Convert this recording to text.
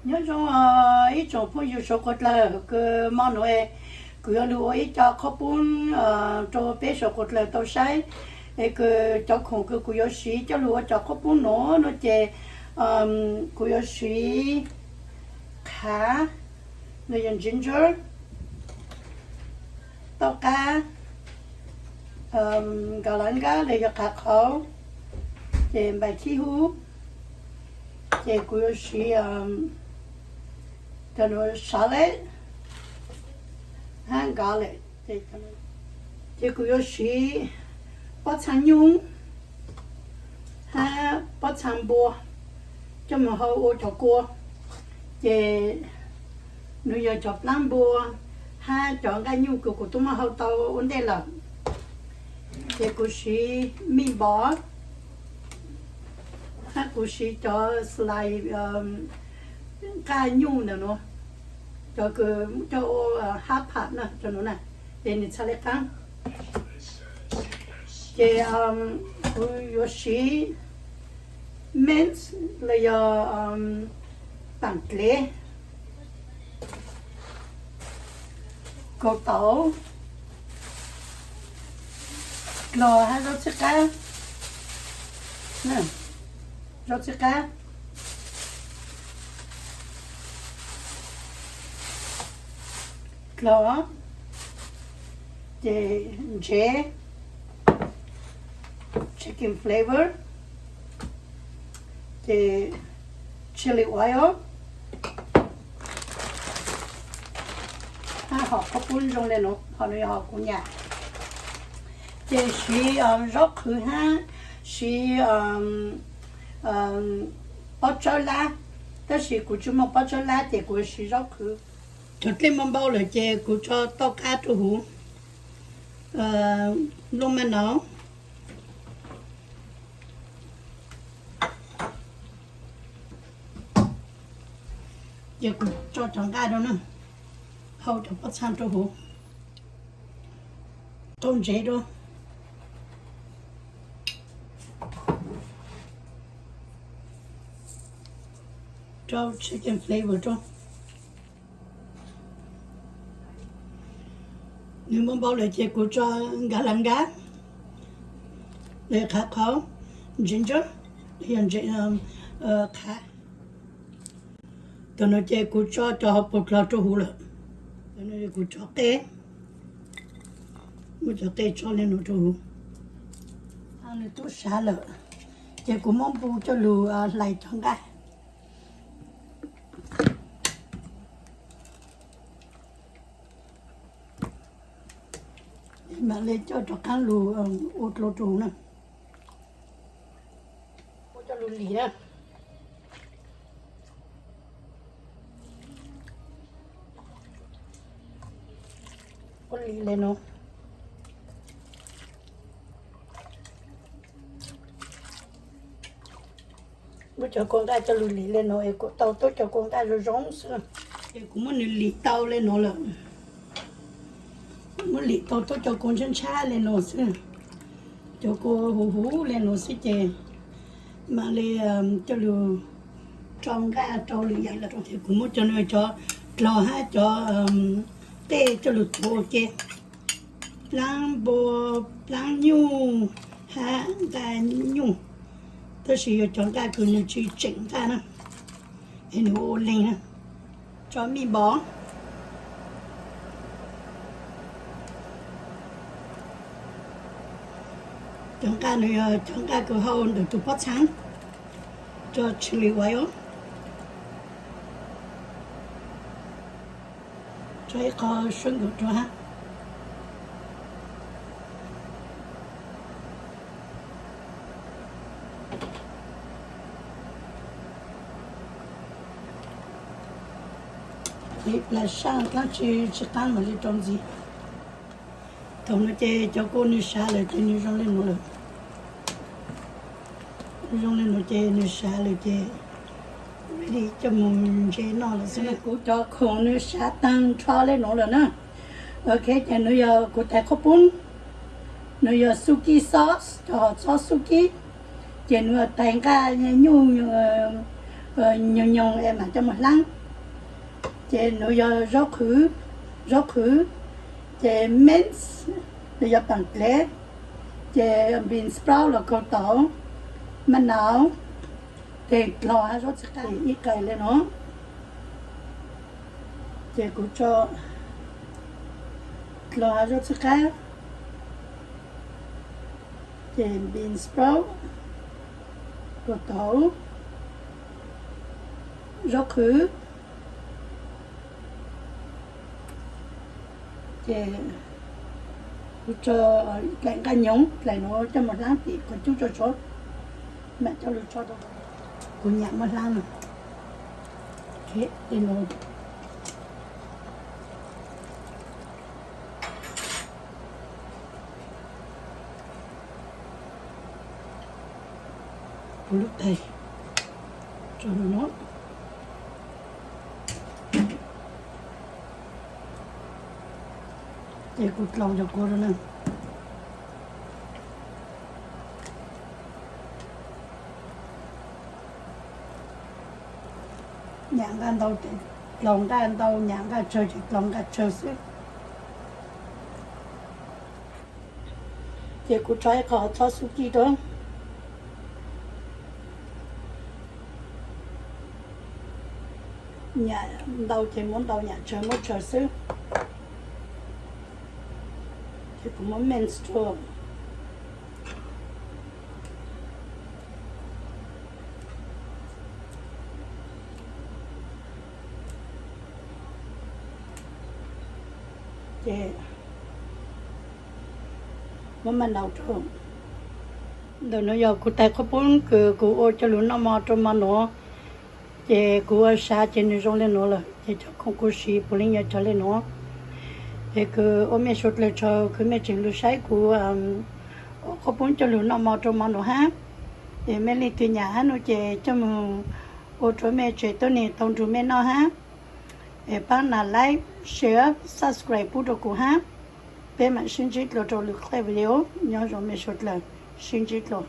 Nyob zoo ib tsoom phooj ywg suav qhuav dlawg, kws mo nuav kuv yuav lug ua ib co qhob pub rua peb suav qhuav dlawg tau saib. Es kws cov khoom kws kuv yuav siv coj lug ua cov qhob pub nuav no ces kuv yuav siv qhav, los yog ginger, tauj qab, nkaus lawv nkab los yog qhav qhauv, ces npais khib hub, ces kuv yuav siv cov nuav sawv lawm hab nkaus lawm. Ces kuv yuav siv pob txha nyuj hab pob txha npua coj mus hau ua cov kua. Ces nws yog cov plaab npua hab cov nqaij nyuj kws kuv tub muab hau tau ua ntej lawm. Ces kuv siv mij npov hab kuv siv cov slice nqaij nyuj ntawm nuav, cov kws coj ua hab pham na, cov nuav na, es nws txhad le qaab. Ces kuv yuav siv mint los yog paam dlev, kaus taum, dlog hab zaub txhib qab, zaub txhib qab, dlog, ces ntsev, chicken flavor, ces chili oil, hab hom qhob pub zoo le nuav, hom nuav yog hom kuv nyam. Ces siv zaub qhwv hab siv pob tsawb lab, tab sis kuv tsi muaj pob tsawb lab ces kuv siv zaub qhwv. Cov dlej muaj npau lawm ces kuv tso tauj qab rua huv, nplooj maj nau, ces kuv tso cov nqaij rau na, hau cov pob txha rau huv, tau ntsev rau, rau chicken flavor rau. Nws muaj npau lawm ces kuv tso nkaus lawv nkab, lawv qhav qhauv, ginger, yog qhav. Thaum no ces kuv tso cov hauv paus dlog rau huv lawm. Thaum no kuv tso qej, muab cov qej tso le nuav rau huv. Nws tub sav lawm, ces kuv muab npu coj lug hlais cov nqaij. Mam le coj rov qaab lug ua dlua rau huv na. Muab coj lug lim na. Ua lim le nuav. Muab cov kua nqaj coj lug lim le nuav es kuv tau tub cov kua nqaj zoo zoo xwb. Ces kuv muab nws lim tau le nuav lawm. Muab lim tau tub cov kua ntshab ntshab le nuav xwb. Cov kua huv huv le nuav xwb ces mam li coj lug rau nqaj rau lwm yam lawm. Ces kuv muab cov, cov dlog hab cov qej coj lug tuav ua ke. Plaab npua, plaab nyuj hab nqaj nyuj, tab sis yog cov nqaj kws nws tsi tseem nqaj na, es nws ua ua leeg na. Tso mij npov. Cov nqaj nws yog cov nqaj kws hau ntawm tus pob txha. Tso chili oil, tso ib qho suab nkaus rau hab. Ib plag saj dlaab tsi tsi qaab mam li rau ntxiv. Thaum no ces cov kua nws sav lawm ces nws zoo le nuav lawm. Zoo le nuav ces nws sav lawm ces ready coj moog ntse noj lawm xwb. Kuv cov khoom nws sav taag nrho le nuav lawm na. Ok, ces nws yog kuv tais qhob pub, nws yog soup sauce, cov hom txhob soup, ces nws yog tais nqaj nyuj nyoog nyoog es mam coj moog hlaab. Ces nuav yog zaub qhwv, zaub qhwv, ces mince, nuav yog paam plev, ces bean sprout los kaug tau, maj nau, ces dlhau hab zaub txhib qab ib qais le nuav. Ces kuv tso dlhau hab zaub txhib qab, ces bean sprout, kaug tau, zaub qhwv, ces kuv tso dlaim nqaj nyoov, dlaim nuav coj moog hlaab tim qhov cub tso tshuav, mam coj lug tso rua, kuv nyam muab hlaab lug, kuv lub tais tso rua nuav. Ces kuv dlaus cov kuv rua na. Nyam nqaj ntau ces dlaus nqaj ntau, nyam nqaj tsawg ces dlaus nqaj tsawg xwb. Ces kuv tso ib qho txhob xub kij rua. Nyam ntau ces muab ntau, nyam tsawg muab tsawg xwb. Ces kuv muab mince rua. Ces muab maj nau rua. Ntawm nuav yog kuv tais qhob poob kws kuv ua coj lug noj mov rua mo nuav. Ces kuv ua sav ces nwg zoo le nuav lawm, ces cov khoom kuv siv puav leej yog cov le nuav. Ces kws ua mej suav dlawg tsaug kws mej tseem lug saib kuv ua qhob poob coj lug noj mov rua mo nuav hab. Ces mej leej twg nyam hab nuav ces coj moog ua rua mej tsev tuab neeg tau nrug mej noj hab. Es paab nas like, share, subscribe pub rua kuv hab. Peb maam sib ntsib dlua rua lwm qhov video, nyob zoo mej suav dlawg, sib ntsib dlua.